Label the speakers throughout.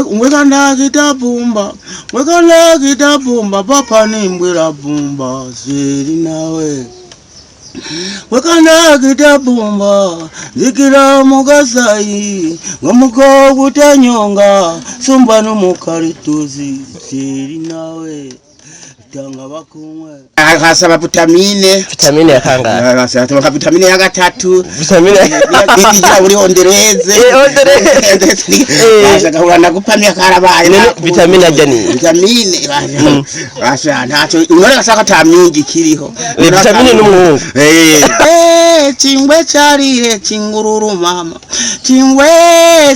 Speaker 1: Mwekandakita pumba, mwekandakita pumba, papa nimbwira pumba, siri nawe. Mwekandakita pumba, zikira mugasai, ngomuko kutanyonga, sumba n'umukarituzi, siri nawe. Tanga bakumwe.
Speaker 2: Akasaba vitamine.
Speaker 3: Vitamine ya kangahe?
Speaker 2: Akasaba vitamine ya gatatu.
Speaker 3: Vitamine
Speaker 2: igira buri ondereze.
Speaker 3: Ondereze.
Speaker 2: Basha gahura nagupamye karabaye.
Speaker 3: None vitamine ajya ni
Speaker 2: vitamine basha ntacyo unore gasaka ta myingi kiriho.
Speaker 3: Vitamine n'umuhungu.
Speaker 1: Chingwe charire chingururu mama, chingwe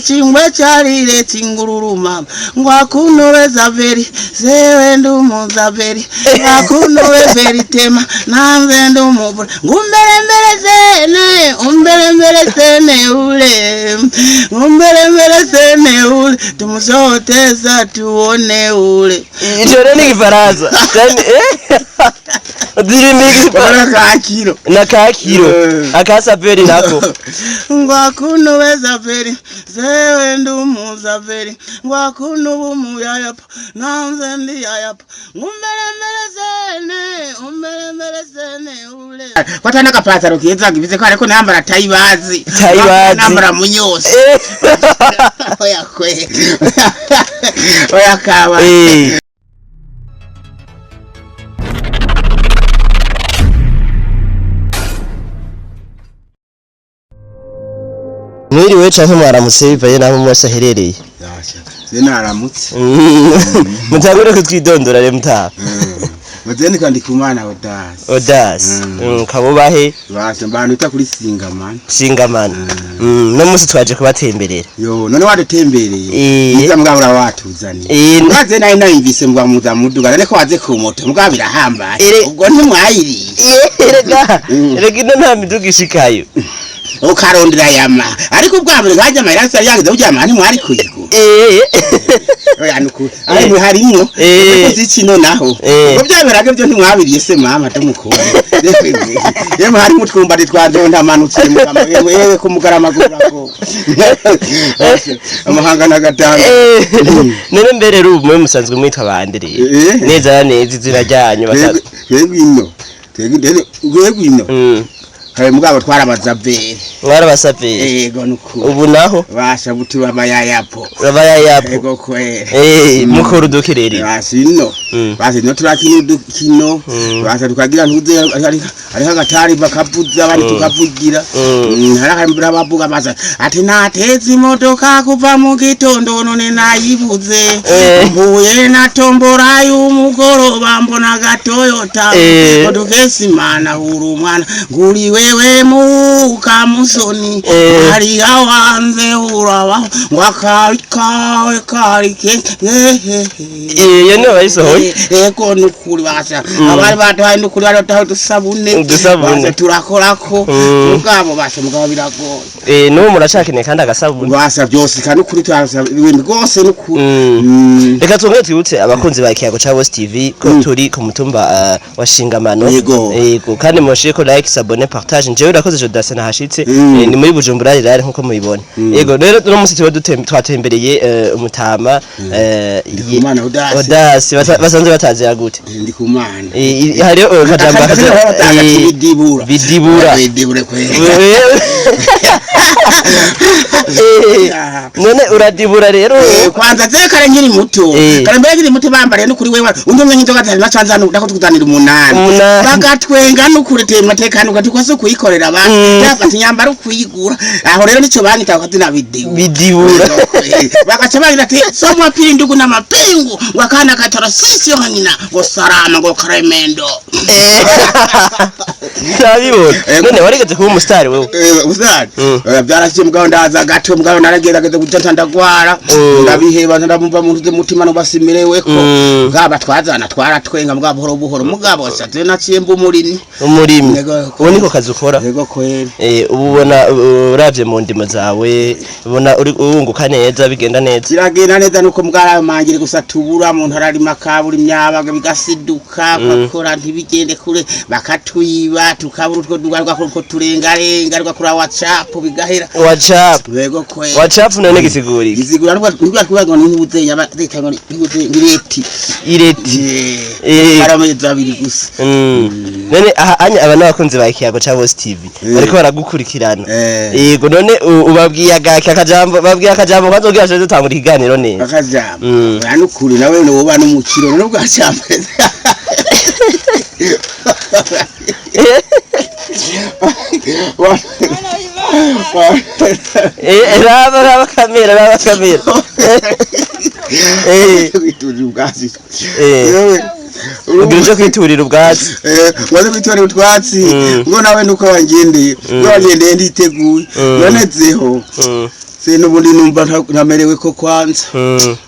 Speaker 1: chingwe charire chingururu mama, ngwakunoweza veri sewe ndumuzaveri, ngwakunowe veri tema nanze ndumubura, ngumbelembele sene umbelembele sene ule, ngumbelembele sene ule, tumusoteza tuone ule.
Speaker 3: Icyo rero ni igifaransa. Zirimo
Speaker 2: Babona kakiro.
Speaker 3: Na kakiro. Akasaveri nako.
Speaker 1: Ngwakunuweza veri zewe ndumuza veri, ngwakunubumuyayapa nanze ndiyayapa, ngumbelembele sene umbelembele sene ule.
Speaker 2: Kwata nakapataro keza ngibize ko ariko nambara tayibazi.
Speaker 3: Tayibazi.
Speaker 2: Nambara munyose. Oya kwe. Oya kawa.
Speaker 3: Mwiriwe canke mwaramutse bivanye n'aho mwese aherereye.
Speaker 2: Sinaramutse.
Speaker 3: Mutangure kutwidondora rero mutaha.
Speaker 2: Muzeni kandi kumana Odasi.
Speaker 3: Odasi. Kabubahe.
Speaker 2: Basha mbantu ita kuri Singamana.
Speaker 3: Singamana. No munsi twaje kubatemberera.
Speaker 2: Yo, none wadutembereye. Muza mugabura watuzaniye. Mwaze nayo nayumvise mbwa muza muduga none ko waze ku moto mugabo birahambaye. Ubwo ntimwayiriye.
Speaker 3: Erega, erega ino nta miduga ishikayo.
Speaker 2: Ukarondera yama. Ariko ubwa mbere bajya amahera yari yagize ujya ntimwari kuyigura. Oya nuko ari mwe harimwo zikino naho. Ubwo byaberage byo ntimwabiriye se mama tumukunda. Yemwe harimo utwumbati twa ndamanutse mugama yewe kumugarama gurako. Amahanga nagatanga.
Speaker 3: None mbere ru mwe musanzwe mwitwa bande rero. Neza neza izina ryanyu basanzwe.
Speaker 2: Twebwe ino. Twebwe ino. Hari mugabo twarabazaveri.
Speaker 3: Mwarabasaveri.
Speaker 2: Yego nuko.
Speaker 3: Ubu naho
Speaker 2: basha butu abayayapo.
Speaker 3: Abayayapo.
Speaker 2: Yego kwere.
Speaker 3: Mukora udukirere.
Speaker 2: Basi ino. Basi no turakina udukino. Basi tukagira ntuze ari agatari bakavuza abandi tukavugira. Hari akambira bavuga basa ati nateze imodoka kuva mu gitondo none nayibuze. Mbuye na tombora y'umugoroba mbona gatoyota. Odukesimana huru mwana nguri wewe muka musoni ari awanze uraba ngwakarikawe karike
Speaker 3: iyo niyo bayisohoye.
Speaker 2: Ego nukuri basha abari baduhaye nukuri baduhaye udusabune
Speaker 3: udusabune
Speaker 2: turakorako mugabo basha mugabo biragoye.
Speaker 3: N'ubu muracakeneye kandi agasabune
Speaker 2: basha byose kandi ukuri turasaba ibintu rwose nukuri.
Speaker 3: Reka twongere twibutse abakunzi ba Ikiyago ca Boss TV ko turi ku mutumba wa Shingamano. Yego kandi mushire ko like, s'abonner, partage. Njewe urakoze Jodase nahashitse ni muri Bujumbura rero nkuko mubibona. Yego rero uno munsi tuba twatembereye umutama
Speaker 2: Ndikumana Odasi.
Speaker 3: Odasi basanze batazira gute?
Speaker 2: Ndikumana.
Speaker 3: Hariho kajambo
Speaker 2: bidibura.
Speaker 3: Bidibura.
Speaker 2: Bidibure kwe.
Speaker 3: None uradibura rero.
Speaker 2: Kwanza ze kare nkiri muto. Kare mbere nkiri muto bambariye no kuri wewe. Undumye nk'inzoga zari bacanza ndako tukuzanira umunani. Bagatwenga no kuri tema tekano gatukose kuyikorera abantu. Yafata inyambaro kuyigura. Aho rero nico banyita bakazina bidibura.
Speaker 3: Bidibura.
Speaker 2: Bagaca bagira ati somwa pindugu na mapingu wakana katara sisi hanyina ngo sarama ngo kremendo.
Speaker 3: Ndabibona. None warigeze kuba umustar wewe?
Speaker 2: Umustar. Byarashiye mugabo ndaza gato mugabo naragerageza guca ndagwara ndabiheba ndamumva mu mutima no basimireweko ngaba twazana twaratwenga mugabo buhoro buhoro mugabo saze naciye mba umurimyi.
Speaker 3: Umurimyi. Ubu niko kazi ukora?
Speaker 2: Yego kweri.
Speaker 3: Ubu ubona uravye mu ndimo zawe ubona uri wunguka neza bigenda neza?
Speaker 2: Kiragenda neza nuko mugara mangire gusa tubura mu ntararima kabura imyabaga bigasiduka bakora ntibigende kure bakatuyiba. Basha tukabura utwo dugarwa ko turengarenga rwa kuri WhatsApp bigahera.
Speaker 3: WhatsApp.
Speaker 2: Yego kwe.
Speaker 3: WhatsApp none gisigura iki?
Speaker 2: Gisigura rwa rwa kuvuga ngo ni nyaba zita ngo ni ngireti.
Speaker 3: Ireti.
Speaker 2: Eh. Aramezi abiri gusa.
Speaker 3: None aha anya aba n'abakunzi ba Ikiyago ca Boss TV bariko baragukurikirana. Yego, none ubabwiye agaki akajambo, babwiye akajambo kwanza kugira ngo dutangure ikiganiro neza.
Speaker 2: Akajambo. Oya, nukuri nawe woba n'umukiro none bwa cyambere.
Speaker 3: Eh, raba raba kamera, raba kamera.
Speaker 2: Kwiturira ubwatsi.
Speaker 3: Eh. Ugira uje kwiturira ubwatsi.
Speaker 2: Waze kwiturira utwatsi. Ngo nawe nuko wangendeye. Ngo wangendeye nditeguye. Nonezeho. Se n'ubundi numva ntamerewe ko kwanza.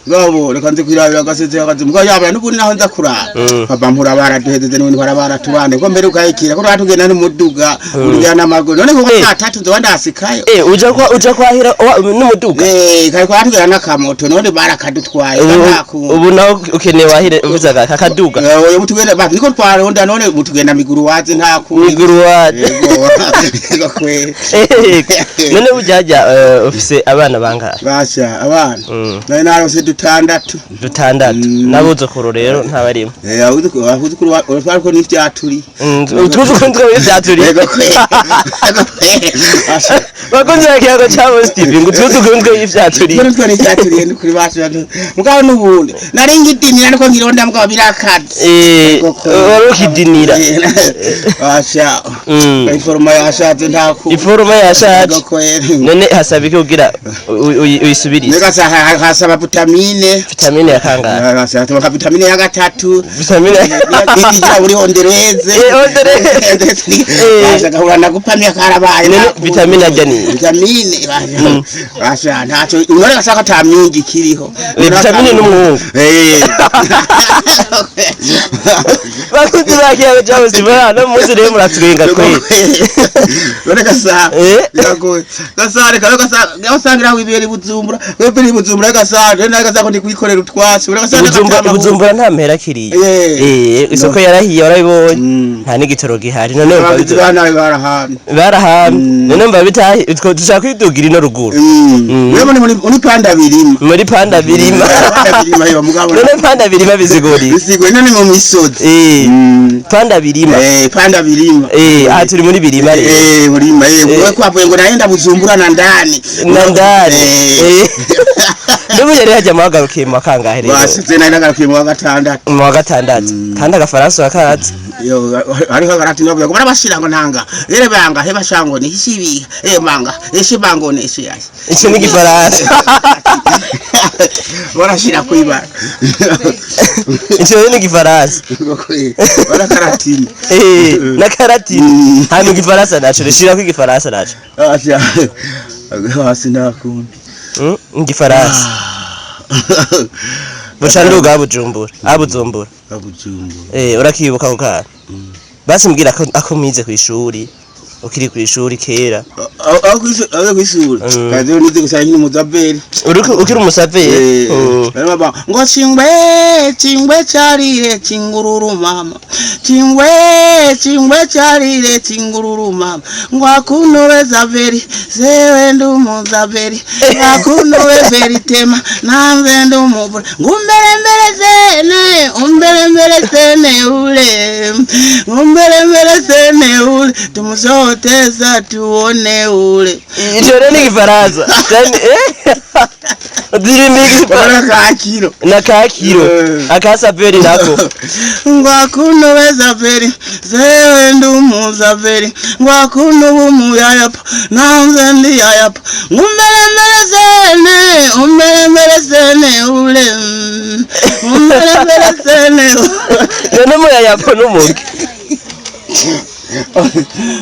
Speaker 2: Ngabo reka nze kwirabira agaseze akazi mugabo yabara n'ubundi naho nza kuraba. Papa mpura baraduhezeze n'ubundi mpora baratubane ko mbere ukayikira ko twatugenda n'umuduga urya n'amaguru none kuko saa tatu nzoba ndasikayo.
Speaker 3: Eh, uja kwahira n'umuduga.
Speaker 2: Eh, kari kwatugenda n'akamoto none barakadutwaye ntakuntu.
Speaker 3: Ubu naho ukeneye wahire uvuze akaduga.
Speaker 2: Oya, mutugenda ba niko twaronda none mutugenda miguru wazi nta kundi.
Speaker 3: Miguru wazi.
Speaker 2: Yego. Yego kwe.
Speaker 3: None bujyajya ufise abana bangahe?
Speaker 2: Basha abana. Nari narose dutandatu.
Speaker 3: Dutandatu. N'abuzukuru rero ntabarimo.
Speaker 2: Eh, abuzukuru twariko n'ivyaturi.
Speaker 3: Utwuzukuru two ivyaturi.
Speaker 2: Yego kwe. Yego kwe. Basha.
Speaker 3: Bakunzi ba Ikiyago ca Boss TV, ngo utwuzukuru two ivyaturi.
Speaker 2: None two n'ivyaturiye ni kuri basha. Mugabo n'ubundi nari ngidinira niko ngironda mugabo birakaze.
Speaker 3: Eh, wari ukidinira.
Speaker 2: Basha. Informa yashatse nta ku.
Speaker 3: Iforoma yashaje.
Speaker 2: Yego kwe.
Speaker 3: None hasaba iki kugira uyisubirize?
Speaker 2: Nega hasaba vitamine.
Speaker 3: Vitamine ya kangahe?
Speaker 2: Hasaba vitamine ya gatatu.
Speaker 3: Vitamine
Speaker 2: igira buri hondereze.
Speaker 3: Eh, hondereze.
Speaker 2: Basha gahura nagupamye karabaye.
Speaker 3: None vitamine arya ni?
Speaker 2: Vitamine basha. Basha ntacyo unore gasaka ta myingi kiriho.
Speaker 3: Vitamine n'umuhungu.
Speaker 2: Eh.
Speaker 3: Bakunzi ba Ikiyago ca Boss TV, hano munsi rero muratwenga kweli.
Speaker 2: None gasa.
Speaker 3: Eh.
Speaker 2: Biragoye. Gasa reka gasa gasangira wibera ibuzumbura. Wibera ibuzumbura gasa. Rero gasa ko ndi kwikorera utwatsi. Gasa
Speaker 3: Bujumbura nta mpera kiriye.
Speaker 2: Eh.
Speaker 3: Eh, isoko yarahiye warabibonye.
Speaker 2: Mm.
Speaker 3: Nta n'igitoro gihari. None umva
Speaker 2: Abagizi ba nabi barahamye.
Speaker 3: barahamye. None umva bitahi utwo dushaka kwidugira ino ruguru.
Speaker 2: Wewe muri panda birima.
Speaker 3: Muri panda birima.
Speaker 2: Panda birima yo mugabo.
Speaker 3: None panda birima biziguriye.
Speaker 2: Bisigwe none mu misozi.
Speaker 3: Eh, panda birima.
Speaker 2: Eh, panda birima.
Speaker 3: Eh, aha turi muri birima rero.
Speaker 2: Eh, burima eh wewe kwavuye ngo naenda Bujumbura na ndani.
Speaker 3: Na ndani.
Speaker 2: Eh.
Speaker 3: Eh. N'ubu yari hajya muhagarukiye mu wa kangahe rero?
Speaker 2: Basize nari nagarukiye mu wa gatandatu.
Speaker 3: Mu wa gatandatu. Kandi agafaransa urakazi.
Speaker 2: Yo, hariho agarati no ngo barabashira ngo ntanga. Ere banga he bashango ni hishibi. Eh manga, eshibango ni eshiyaye.
Speaker 3: Icyo ni igifaransa.
Speaker 2: Barashira kwibara.
Speaker 3: Icyo ni igifaransa.
Speaker 2: Barakaratini.
Speaker 3: Eh, na karatini. Hano igifaransa naco, rishira ko igifaransa naco.
Speaker 2: Asha. Hasi nakundi.
Speaker 3: Igifaransa. Buca nduga Bujumbura. Abujumbura.
Speaker 2: Abujumbura.
Speaker 3: Eh, urakibuka ako kana? Basi mbwira ako mwize kw'ishuri. Ukiri kw'ishuri kera.
Speaker 2: Aho kwishuri. Kaze nize gusa nyine muzaberi.
Speaker 3: Ukiri umusaveri.
Speaker 2: Baba ngo chingwe chingwe charire chingururu mama. Chingwe chingwe charire chingururu mama. Ngo akunowe zaveri zewe ndumuzaveri. Akunowe veri tema nanze ndumubura. Ngumbere mbere sene umbere mbere sene ule. Ngumbere mbere sene ule tumuzoteza tuone ule.
Speaker 3: Ico rero ni igifaransa. Kandi eh Ndirimba igifaransa.
Speaker 2: Kakiro.
Speaker 3: Na kakiro. Akasaveri nako.
Speaker 1: Ngwakunowe zaveri zewe ndumuzaveri ngwakunowe umuyayapa nanze ndiyayapa ngumbelembele sene umbelembele sene ule umbelembele sene ule.
Speaker 3: None muyayapo n'umuge.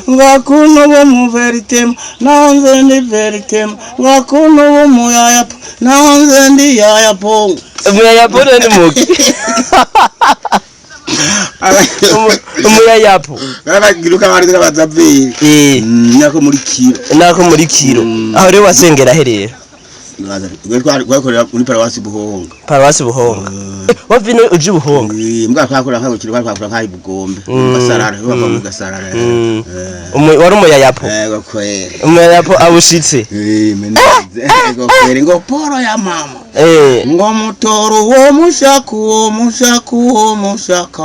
Speaker 1: Ngwakunowe muveritema nanze ndi veritema ngwakunowe umuyayapa nanze ndiyayapo.
Speaker 3: Umuyayapo none n'umuge. Umuyayapo.
Speaker 2: Barabagiruka bari n'abazaveri.
Speaker 3: Eh,
Speaker 2: Nako muri kiro.
Speaker 3: Nako muri kiro. Aho rero wasengera herera.
Speaker 2: Twakorera muri paruwasi Buhonga.
Speaker 3: Paruwasi Buhonga. Wava ino uja i Buhonga?
Speaker 2: Mbwa twakora nka bukiri, twakora nka Bugombe, mu Gasarara, bava mu Gasarara.
Speaker 3: Wari umuyayapo?
Speaker 2: Yego kweli.
Speaker 3: Umuyayapo awushitse.
Speaker 2: Meneze. Yego kweli, ngo poro ya mama. Ngo mutoro uwo mushaka, uwo mushaka, uwo mushaka.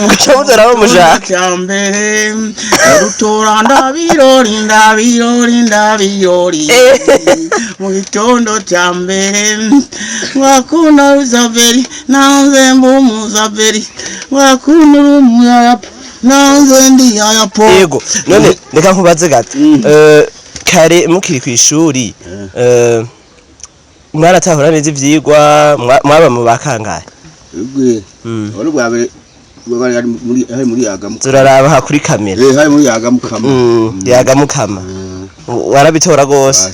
Speaker 3: Mugaca mutora abo mushaka.
Speaker 1: Cyambere rutora ndabirori, ndabirori, ndabirori. Mu gitondo cya mbere wakunda Rusaveri, nanze mba umuzaveri, wakunda uri umuyayapo, nanze ndi yayapo.
Speaker 3: Yego, none reka nkubaze gato. Kare mukiri kw'ishuri, mwaratahura neza ivyigwa? Mwaba mu bakangahe?
Speaker 2: Ugwe. Wari ubwa mbere bari muri, hari muri Yagamukama.
Speaker 3: Turaraba aha kuri kamera.
Speaker 2: Hari muri Yagamukama.
Speaker 3: Yagamukama. Warabitora gose.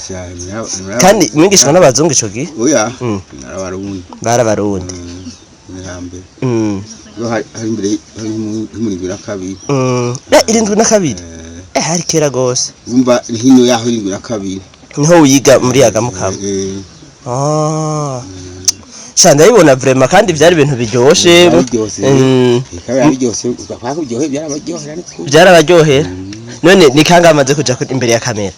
Speaker 3: Kandi mwigishwa n'abazungu ico gihe?
Speaker 2: Oya. Narabarundi.
Speaker 3: Barabarundi.
Speaker 2: Nyambere. Yo hari imbere, hari muri 72.
Speaker 3: 72. Hari kera gose.
Speaker 2: Umva hino yaho 72.
Speaker 3: Niho wiga muri Yagamukama? Sha ndabibona vraiment, kandi byari ibintu biryoshe.
Speaker 2: Byari byose twakuryohe, byarabaryohera ariko.
Speaker 3: Byarabaryohera. None ni kangahe amaze kuja imbere ya kamera?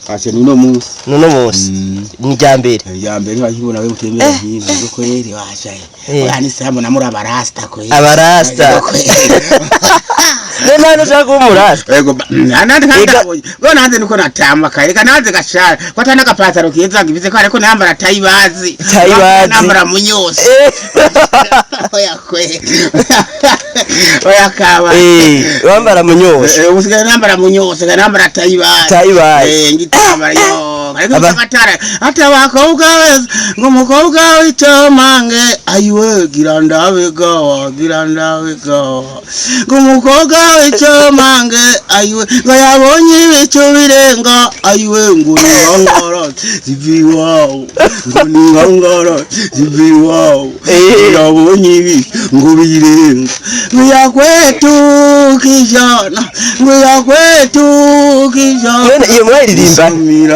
Speaker 2: Ashe nuno munsi.
Speaker 3: Nuno munsi. Ni rya mbere.
Speaker 2: Ya mbere bakibona we mutembera hino ngo kweri washaye. Oya ni sambo na muri abarasta kweri.
Speaker 3: Abarasta. None hano ushaka kuba umurasta?
Speaker 2: Ego nandi kandi bo nanze niko natamba kare reka nanze gashara ko atana gapataro keza ngibize ko ariko nambara tayibazi.
Speaker 3: Tayibazi.
Speaker 2: Nambara munyose. Oya kweri. Oya kaba.
Speaker 3: Wambara munyose.
Speaker 2: Usigaye nambara munyose, nambara tayibazi.
Speaker 3: Tayibazi.
Speaker 2: Ngitambara yo. Ariko agatara ata bakobwa beza ngo umukobwa w'icomange ayiwe gira ndabe gawa, gira ndabe gawa, ngo umukobwa w'icomange ayiwe ngo yabonye ibicu birenga ayiwe ngo ni nkangara ziva iwawo, ngo ni nkangara ziva iwawo. Yabonye ibicu ngo birenga ngo yakwetu kijana, ngo yakwetu kijana.
Speaker 3: None iyo mwaririmba,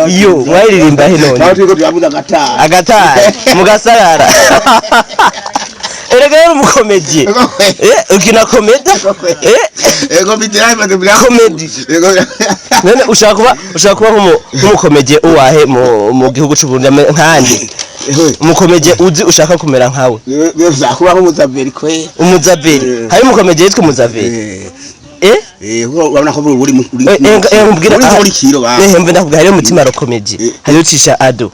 Speaker 3: iyo mwaririmba he none?
Speaker 2: Aho turiko turavuza agatara.
Speaker 3: Agatara mugasarara. Erega yari umukomediye. Ukina komeda.
Speaker 2: Ego bitira imaze bya
Speaker 3: Comedy.
Speaker 2: Ego.
Speaker 3: None ushaka kuba nk'umukomediye uwahe mu gihugu c'u Burundi, nkande umukomediye uzi ushaka kumera nkawe?
Speaker 2: Ushaka kuba nk'umuzaveri kwe.
Speaker 3: Umuzaveri? Hari umukomediye yitwa umuzaveri?
Speaker 2: Eh, kuko urabona ko buri muri
Speaker 3: Nkubwira
Speaker 2: muri muri kiro ba.
Speaker 3: Mbe ndakubwira, hariyo Mutima Rokomedi, hariyo Cisha Ado.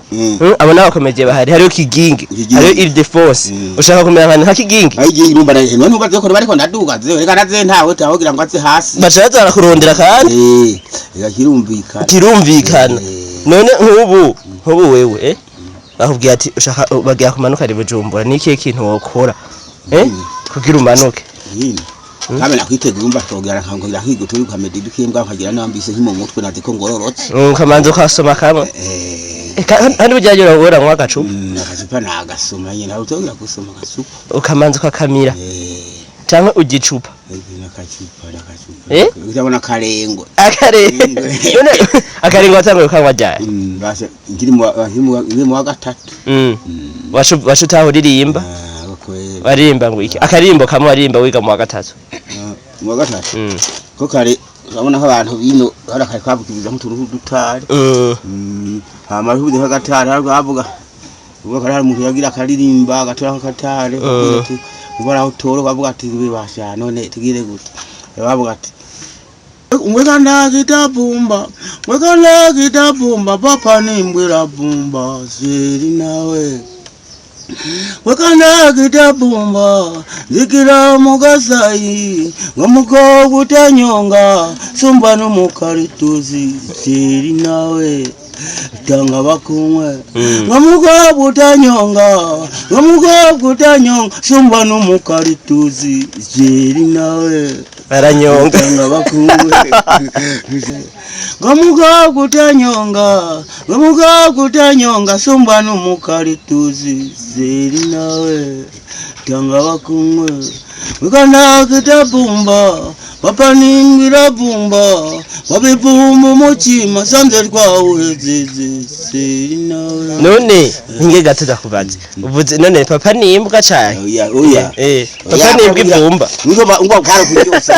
Speaker 3: Abo ni abakomediye bahari, hariyo Kigingi,
Speaker 2: Kigingi.
Speaker 3: hariyo Ildefonse. Ushaka kumera nka Kigingi?
Speaker 2: Ayi giye urumva naje none ubaze ko bariko ndaduga ze reka naze ntawe tawogira ngo aze hasi.
Speaker 3: Baca baza barakurondera kandi.
Speaker 2: Eh, kirumvikana.
Speaker 3: Kirumvikana. None nk'ubu wewe, bakubwiye ati ushaka bagiye kumanuka ari Bujumbura, ni ikihe kintu wokora kugira umanuke?
Speaker 2: Nyine kame nakwitegura, umva togera nkangira nkiga turi kamedi dukimbwa nkagira nambise nki mu mutwe nazi ko ngororotse.
Speaker 3: Ukamanza ukasoma kamwe. Kandi burya uranywa agacupa?
Speaker 2: Agacupa nagasoma nyine, ntabwo utogira gusoma agacupa.
Speaker 3: Ukamanza ukakamira canke ugicupa?
Speaker 2: Nakacupa, nakacupa.
Speaker 3: Eh?
Speaker 2: Urabona karengwe.
Speaker 3: Akarengo. None akarengo watanguye ukanywa ryari?
Speaker 2: Basi nkiri mu wa gatatu.
Speaker 3: Wacu utaha uririmba?
Speaker 2: Ah, kweli.
Speaker 3: Waririmba ngo iki? Akaririmbo kamwe waririmba wiga mu wa gatatu?
Speaker 2: Ah, mu wa gatatu. Ko kare urabona ko abantu bino hari akari kwabukiriza nk'utuntu tw'udutari. Hama bivuze nk'agatari hari bavuga ubwo kare hari umuntu yagira akaririmba agatora nk'agatari ati ubara aho utora bavuga ati bibasha none tugire gute, bavuga ati
Speaker 1: Mwekanda bumba, mwekanda bumba, papa nimbwira bumba zeri nawe. Mwekanda bumba zikira mugasayi ngomukobwa utanyonga sumba n'umukarituzi zeri nawe tanga bakumwe. Ngomukobwa utanyonga, ngomukobwa utanyonga sumba n'umukarituzi zeri nawe.
Speaker 3: Baranyonga.
Speaker 1: Tanga bakumwe. Ngomukobwa utanyonga, ngomukobwa utanyonga sumba n'umukarituzi zeri nawe tanga bakumwe. Wikanda kitabumba. Papa nimbwa irabumba, babivumba umutima, sanze twawuhejeje seri nawe.
Speaker 3: None ntinge gato ndakubaza, uvuze none papa ni imbwa cane?
Speaker 2: Oya, oya.
Speaker 3: Papa ni imbwa ivumba.
Speaker 2: Ngo ngo kare kuryosa.